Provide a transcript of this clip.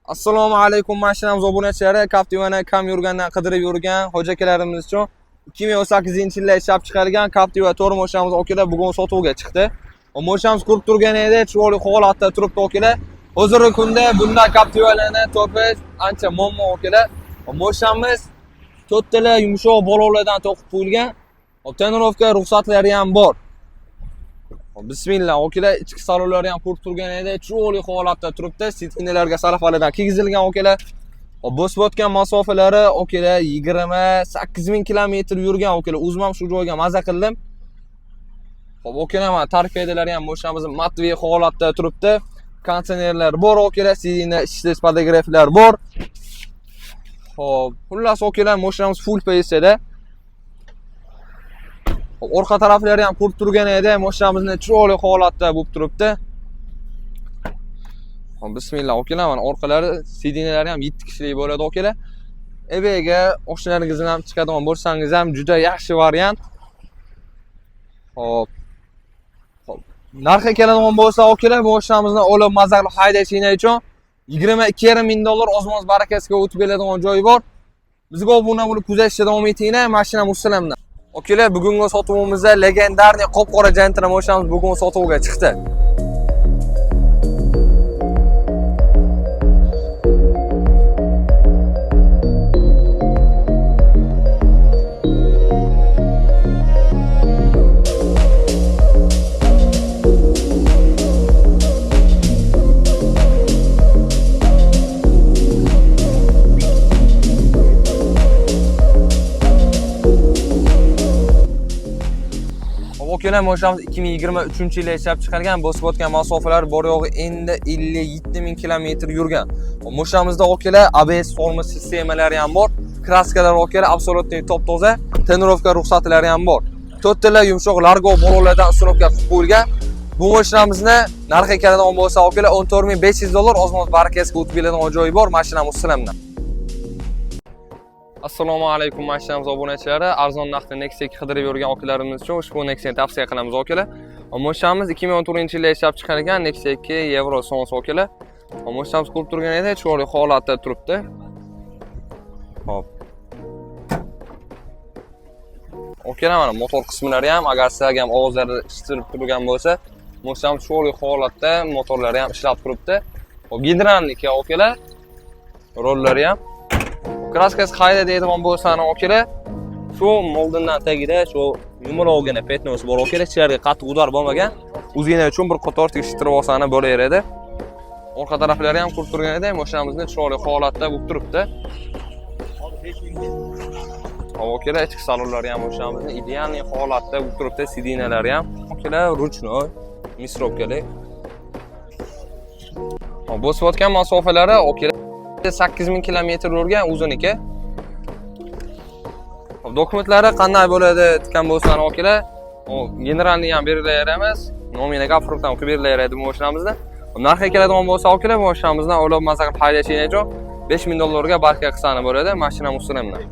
Assalomu alaykum mashinamiz obunachilari. Captiva'ni kam yurgandan qidirib yurgan hoji akalarimiz uchun 2018-yilda ishlab chiqarilgan Captiva 4 mashinamiz okalar bugun sotuvga chiqdi. Mashinamiz ko'rib turganingizda chiroyli holatda turibdi okalar. Hozirgi kunda bunday Captiva'larni topish ancha muammo okalar. Mashinamiz to'rttala yumshoq balolardan to'qib qo'yilgan. Tonirovka ruxsatlari ham bor. Bismillah, okalar, ichki salonlari ham ko'rib turganingizda chiroyli holatda turibdi. Sitinalarga salafalardan kiygizilgan okalar. Bosib o'tgan masofalari okalar 28 ming kilometr yurgan okalar. O'zim ham shu joyga maza qildim. Xo'p, okalar, mana torpedalari ham mashinamiz matviy holatda turibdi. Konditsionerlar bor okalar, sidina ishlash podograflar bor. Xo'p, xullas okalar, mashinamiz full PSda. Orqa taraflari ham ko'rib turganingizda mashinamizni chiroyli holatda bo'lib turibdi. Hop, bismillah okalar, mana orqalari sidinalari ham 7 kishilik bo'ladi okalar. Ebayga oshnalaringizni ham chiqadigan bo'lsangiz ham juda yaxshi variant. Hop. Hop. Narxi keladigan bo'lsa okalar, bu mashinamizni olib maza qilib haydashinglar uchun 22,5 ming dollar ozmoz barakasiga o'tib keladigan joyi bor. Bizga obuna bo'lib kuzatishda davom etinglar. Mashina musallamdan. Okalar, bugungi sotuvimizda legendarniy qop-qora Gentra mashinamiz bugun sotuvga chiqdi. Okalar, mashinamiz 2023-yilda ishlab chiqarilgan, bosib o'tgan masofalar bor yo'g'i endi 57 ming kilometr yurgan. Mashinamizda okalar ABS tormoz sistemalari ham bor. Kraskalar okalar absolyutniy top-toza, tonirovka ruxsatlari ham bor. To'rttala yumshoq largo balolardan uстановка qilib qo'yilgan. Bu mashinamizni narxi keladigan bo'lsa okalar 14,500 dollar ozmoz barakasiga o'tib keladigan joyi bor. Mashinamiz sizlardan. Assalomu alaykum mashinamiz obunachilari. Arzon narxda Nexia qidirib yurgan okalarimiz uchun ushbu Nexia'ni tavsiya qilamiz okalar. Mashinamiz 2014-yilda ishlab chiqarilgan Nexia 2 Euro Sons okalar. Mashinamiz ko'rib turganingizda chiroyli holatda turibdi. Hop. Okalar, mana motor qismlari ham agar sizlarga ham ovozlari eshitilib turgan bo'lsa, mashinamiz chiroyli holatda, motorlari ham ishlab turibdi. Hop, gidraniki okalar, rollari ham. Kraskasi qayda deydigan bo'lsani okalar, shu moldindan tagida shu yumaloqgina petnosi bor okalar, ichkariga qattiq udar bo'lmagan. O'zinglar uchun bir qator tekshirib olsani bo'laveradi. Orqa taraflari ham ko'rib turganida mashinamizni chiroyli holatda bo'lib turibdi. Hop, okalar, ichki salonlari ham mashinamizni idealniy holatda bo'lib turibdi, sidinalari ham. Okalar, ruchnoy, misrovkali. Hop, bosib o'tgan masofalari okalar 8000 kilometr yurgan o'ziniki. Hop, dokumentlari qanday bo'ladi degan bo'lsa okalar, o generalniy ham berilaveramiz, nominaga afrukdan qilib berilaveradi bu mashinamizda. Narxi keladigan bo'lsa okalar, bu mashinamizdan olib maza qilib haydashinglar uchun 5000 dollarga barka qilsani bo'ladi. Mashina musulmonlar.